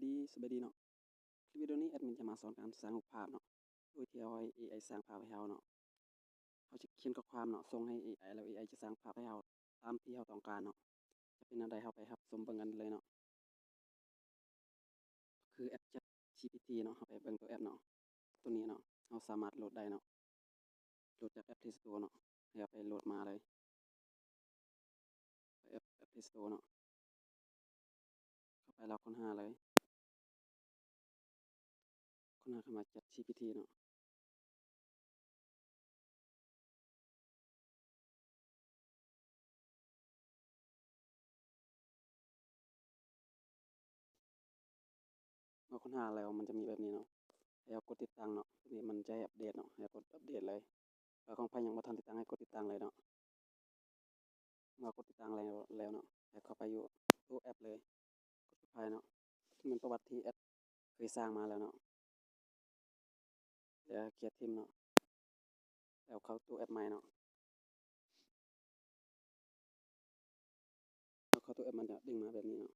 ດີ ສະບາຍດີເນາະ. ຄລິບວິດີໂອນີ້ແອດມິນຈະມາສອນການສ້າງຮູບພາບເນາະ ໂດຍທີ່ເຮົາໃຫ້ເອໄອສ້າງພາບໃຫ້ເຮົາເນາະ. ເຮົາຈະຂຽນຂໍ້ຄວາມເນາະ ສົ່ງໃຫ້ເອໄອ ແລ້ວເອໄອຈະສ້າງພາບໃຫ້ເຮົາຕາມທີ່ເຮົາຕ້ອງການເນາະ. ຈະເປັນແນວໃດ ເຮົາໄປຮັບຊົມເບິ່ງກັນເລີຍເນາະ. ຄືແອັບ ChatGPT ເນາະ, ເຮົາໄປເບິ່ງຕົວແອັບເນາະ ຕົວນີ້ເນາະ. ເຮົາສາມາດໂຫຼດໄດ້ເນາະ ໂຫຼດຈາກແອັບ Play Store ເນາະ. ໃຫ້ເຮົາໄປໂຫຼດມາເລີຍ ໄປແອັບ Play Store ເນາະ. ເຂົ້າໄປແລ້ວຄົ້ນຫາເລີຍ ຄົ້ນຫາຄຳວ່າ ChatGPT ເນາະ. ເມື່ອຄົ້ນຫາແລ້ວມັນຈະມີແບບນີ້ເນາະ ໃຫ້ເຮົາກົດຕິດຕັ້ງເນາະ. ຕົວນີ້ມັນຈະໃຫ້ອັບເດດເນາະ ໃຫ້ເຮົາກົດອັບເດດເລີຍ. ຖ້າຂອງໃຜຍັງບໍ່ທັນຕິດຕັ້ງ ໃຫ້ກົດຕິດຕັ້ງເລີຍເນາະ. ເມື່ອກົດຕິດຕັ້ງແລ້ວ ແລ້ວເນາະ ໃຫ້ເຂົ້າໄປຢູ່ໂຕແອັບເລີຍ ກົດເຂົ້າໄປເນາະ. ມັນປະຫວັດທີ່ແອັບເຄີຍສ້າງມາແລ້ວເນາະ ແລ້ວເຄຍຖິ້ມເນາະ ແລ້ວເຂົ້າໂຕແອັບໃໝ່ເນາະ. ເຮົາເຂົ້າໂຕແອັບ ມັນຈະເດ້ງມາແບບນີ້ເນາະ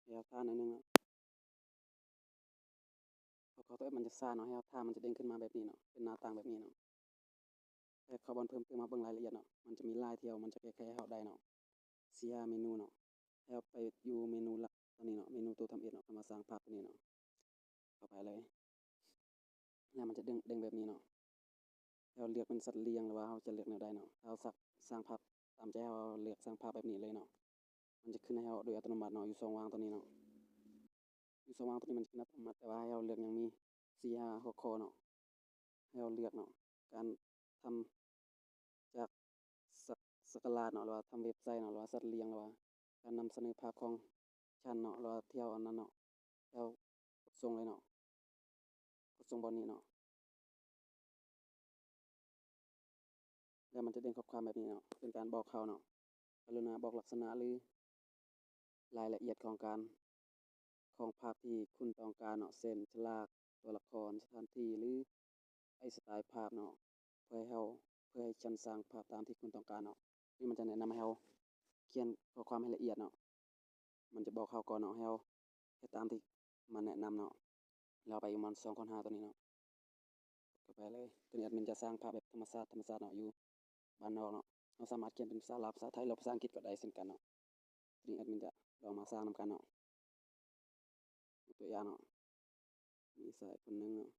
ໃຫ້ເຮົາຖ້າໜ້ອຍໜຶ່ງເນາະ. ເຮົາເຂົ້າໂຕແອັບ ມັນຈະຊ້າເນາະ ໃຫ້ເຮົາຖ້າ ມັນຈະເດ້ງຂຶ້ນມາແບບນີ້ເນາະ ເປັນໜ້າຕ່າງແບບນີ້ເນາະ. ແຕ່ເຂົ້າບ່ອນເພີ່ມເຕີມ ເຮົາເບິ່ງລາຍລະອຽດເນາະ ມັນຈະມີຫຼາຍທີ່ເຮົາ ມັນຈະແກ້ໄຂໃຫ້ເຮົາໄດ້ເນາະ ສີ່ຫ້າເມນູເນາະ. ໃຫ້ເຮົາໄປຢູ່ເມນູຫຼັກຕົວນີ້ເນາະ ເມນູໂຕທຳອິດເນາະ ຄຳວ່າສ້າງພາບຕົວນີ້ເນາະ ເຂົ້າໄປເລີຍ. ແລ້ວມັນຈະເດ້ງ ເດ້ງແບບນີ້ເນາະ ໃຫ້ເຮົາເລືອກເປັນສັດລ້ຽງ ຫຼືວ່າເຮົາຈະເລືອກແນວໃດເນາະ. ຖ້າເຮົາສັກ ສ້າງພາບຕາມໃຈເຮົາ ເຮົາເລືອກສ້າງພາບແບບນີ້ເລີຍເນາະ. ມັນຈະຂຶ້ນໃຫ້ເຮົາໂດຍອັດຕະໂນມັດເນາະ ຢູ່ຊ່ອງວ່າງຕົວນີ້ເນາະ. ຢູ່ຊ່ອງວ່າງຕົວນີ້ມັນຈະຂຶ້ນອັດຕະໂນມັດ ແຕ່ວ່າໃຫ້ເຮົາເລືອກຍັງມີສີ່ຫ້າຫົວຂໍ້ເນາະ. ໃຫ້ເຮົາເລືອກເນາະ ການທຳຈາກສັກ ສັກກະລາດເນາະ ຫຼືວ່າທຳເວັບໄຊເນາະ ຫຼືວ່າສັດລ້ຽງ ຫຼືວ່າການນຳສະເໜີພາບຂອງ ຊັ້ນເນາະ ຫຼືວ່າທ່ຽວອັນນັ້ນເນາະ. ແລ້ວກົດສົ່ງເລີຍເນາະ ກົດສົ່ງບ່ອນນີ້ເນາະ. ແລ້ວມັນຈະເດ້ງຂໍ້ຄວາມແບບນີ້ເນາະ ເປັນການບອກເຮົາເນາະ ກະລຸນາບອກລັກສະນະ ຫຼື ລາຍລະອຽດຂອງການ ຂອງພາບທີ່ຄຸນຕ້ອງການເນາະ ເຊັ່ນ ສະຫຼາກ, ຕົວລະຄອນ, ສະຖານທີ່ ຫຼື ໄອສະຕາຍພາບເນາະ ເພື່ອໃຫ້ເຮົາ ເພື່ອໃຫ້ຊັ້ນສ້າງພາບຕາມທີ່ຄຸນຕ້ອງການເນາະ. ນີ້ມັນຈະແນະນຳໃຫ້ເຮົາຂຽນຂໍ້ຄວາມໃຫ້ລະອຽດເນາະ ມັນຈະບອກເຮົາກ່ອນເນາະ ໃຫ້ເຮົາເຮັດຕາມທີ່ມັນແນະນຳເນາະ. ແລ້ວໄປປະມານສອງຄົ້ນຫາຕົວນີ້ເນາະ ກົດເຂົ້າໄປເລີຍ. ຕົວນີ້ແອັດມິນຈະສ້າງພາບແບບທຳມະຊາດ ທຳມະຊາດເນາະ ຢູ່ບ້ານນອກເນາະ. ເຮົາສາມາດຂຽນເປັນພາສາລາວ ພາສາໄທ ຫຼື ພາສາອັງກິດກໍໄດ້ເຊັ່ນກັນເນາະ. ຕົວນີ້ແອັດມິນຈະລອງມາສ້າງນຳກັນເນາະ. ຕົວຢ່າງເນາະ ມີຊາຍຄົນໜຶ່ງເນາະ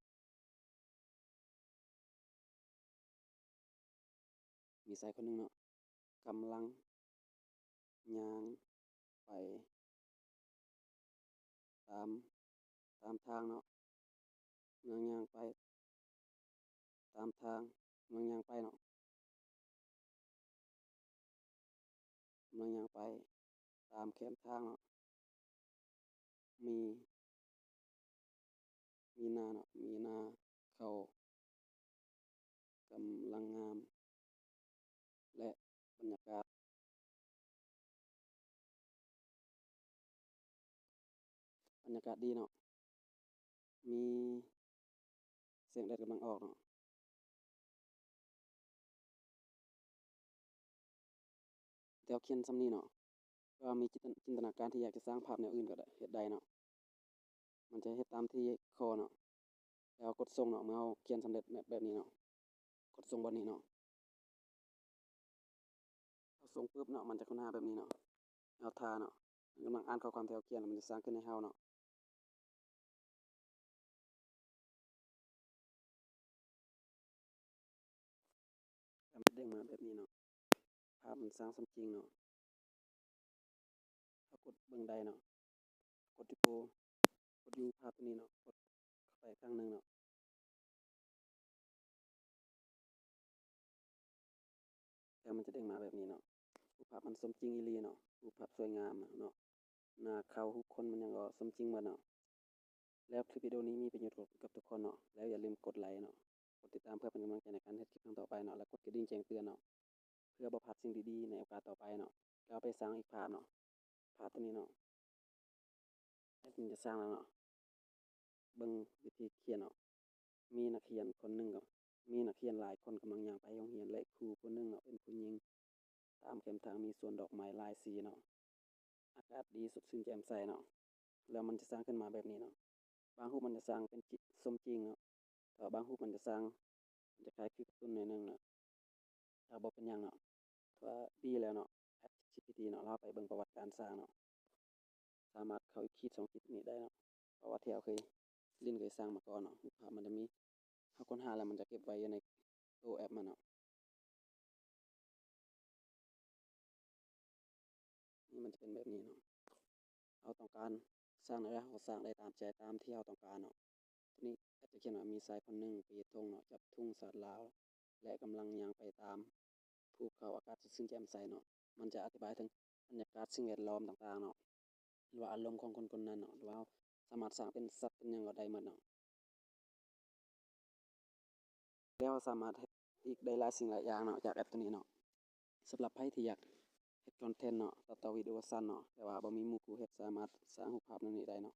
ມີຊາຍຄົນໜຶ່ງເນາະ ກຳລັງຍ່າງໄປຕາມ ຕາມທາງເນາະ ກຳລັງຍ່າງໄປຕາມທາງ ກຳລັງຍ່າງໄປເນາະ ກຳລັງຍ່າງໄປຕາມແຄມທາງເນາະ. ມີ ມີນາເນາະ ມີນາເຂົ້າກຳລັງງາມ ແລະ ບັນຍາກາດ ບັນຍາກາດດີເນາະ ມີແສງແດດກຳລັງອອກເນາະ. ແຕ່ເຮົາຂຽນສ່ຳນີ້ເນາະ ແຕ່ວ່າມີຈິນຕະ ຈິນຕະນາການທີ່ຢາກຈະສ້າງພາບແນວອື່ນກໍໄດ້ ເຮັດໄດ້ເນາະ. ມັນຈະເຮັດຕາມທີ່ຂໍເນາະ ແລ້ວເຮົາກົດສົ່ງເນາະ. ເມື່ອເຮົາຂຽນສຳເລັດແບບ ແບບນີ້ເນາະ ກົດສົ່ງບ່ອນນີ້ເນາະ. ເຮົາສົ່ງປຶບເນາະ ມັນຈະຂຶ້ນໜ້າແບບນີ້ເນາະ ເຮົາຖ້າເນາະ ມັນກຳລັງອ່ານຂໍ້ຄວາມທີ່ເຮົາຂຽນ ແລ້ວມັນຈະສ້າງຂຶ້ນໃຫ້ເຮົາເນາະ. ແລ້ວມັນຈະເດ້ງມາແບບນີ້ເນາະ ພາບມັນສ້າງສົມຈິງເນາະ. ເຮົາກົດເບິ່ງໄດ້ເນາະ ກົດຢູ່ໂປ ກົດຢູ່ພາບຕົວນີ້ເນາະ ກົດເຂົ້າໄປຄັ້ງໜຶ່ງເນາະ. ແລ້ວມັນຈະເດ້ງມາແບບນີ້ເນາະ ຮູບພາບມັນສົມຈິງອີ່ຫຼີເນາະ ຮູບພາບສວຍງາມເນາະ ໜ້າເຄົ້າ ຮູບຄົນ ມັນຫຍັງກໍສົມຈິງໝົດເນາະ. ແລ້ວຄລິບວິດີໂອນີ້ມີປະໂຫຍດກັບ ກັບທຸກຄົນເນາະ ແລ້ວຢ່າລືມກົດໄລເນາະ ກົດຕິດຕາມເພື່ອເປັນກຳລັງໃຈໃນການເຮັດຄລິບຄັ້ງຕໍ່ໄປເນາະ ແລ້ວກົດກະດິ່ງແຈ້ງເຕືອນເນາະ ເພື່ອບໍ່ພາດສິ່ງດີໆໃນໂອກາດຕໍ່ໄປເນາະ. ແລ້ວເຮົາໄປສ້າງອີກພາບເນາະ ພາບຕົວນີ້ເນາະ ແອັດມິນຈະສ້າງແລ້ວເນາະ. ເບິ່ງວິທີຂຽນເນາະ ມີນັກຮຽນຄົນໜຶ່ງ ກໍມີນັກຮຽນຫຼາຍຄົນກຳລັງຍ່າງໄປໂຮງຮຽນ ແລະ ຄູຜູ້ໜຶ່ງເນາະ ເປັນຜູ້ຍິງ ຕາມແຄມທາງມີສວນດອກໄມ້ຫຼາຍສີເນາະ ອາກາດດີ ສົດຊື່ນແຈ່ມໃສເນາະ. ແລ້ວມັນຈະສ້າງຂຶ້ນມາແບບນີ້ເນາະ. ບາງຮູບມັນຈະສ້າງເປັນຈິ ສົມຈິງເນາະ, ແຕ່ວ່າບາງຮູບມັນຈະສ້າງ ມັນຈະຄ້າຍຄືກາຕູນໜ້ອຍໜຶ່ງເນາະ. ແຕ່ບໍ່ເປັນຫຍັງເນາະ, ຖືວ່າດີແລ້ວເນາະ. ແອັບຈີພີທີເນາະ, ລາວໄປເບິ່ງປະຫວັດການສ້າງເນາະ, ສາມາດເຂົ້າອີກຂີດສອງຂີດນີ້ໄດ້ເນາະ, ເພາະວ່າທີ່ເຮົາເຄີຍຫຼິ້ນເຄີຍສ້າງມາກ່ອນເນາະ. ຮູບພາບມັນຈະມີ ເຮົາຄົ້ນຫາແລ້ວມັນຈະເກັບໄວ້ຢູ່ໃນໂຕແອັບມັນເນາະ. ນີ້ມັນຈະເປັນແບບນີ້ເນາະ. ເຮົາຕ້ອງການສ້າງແນວໃດ ເຮົາກໍສ້າງໄດ້ຕາມໃຈ ຕາມທີ່ເຮົາຕ້ອງການເນາະ. ໂຕນີ້ແອັບຈະຂຽນວ່າ ມີຊາຍຄົນໜຶ່ງໄປເຮັດທົ່ງເນາະ, ຈັບທຸງສາດລາວ ແລະ ກຳລັງຍ່າງໄປຕາມພູເຂົາ, ອາກາດສດຊື່ນແຈ່ມໃສເນາະ. ມັນຈະອະທິບາຍເຖິງບັນຍາກາດສິ່ງແວດລ້ອມຕ່າງໆເນາະ, ຫຼືວ່າອາລົມຂອງຄົນຄົນນັ້ນເນາະ, ຫຼືວ່າເຮົາສາມາດສ້າງເປັນສັດເປັນຫຍັງກໍໄດ້ໝົດເນາະ. ແລ້ວເຮົາສາມາດເຮັດອີກໄດ້ຫຼາຍສິ່ງຫຼາຍຢ່າງເນາະ ຈາກແອັບໂຕນີ້ເນາະ. ສຳລັບໃຜທີ່ຢາກເຮັດຄອນເທັນເນາະ, ຕັດຕໍ່ວິດີໂອສັ້ນເນາະ, ແຕ່ວ່າບໍ່ມີໝູ່ຄູ່ເຮັດ, ສາມາດສ້າງຮູບພາບແນວນີ້ໄດ້ເນາະ.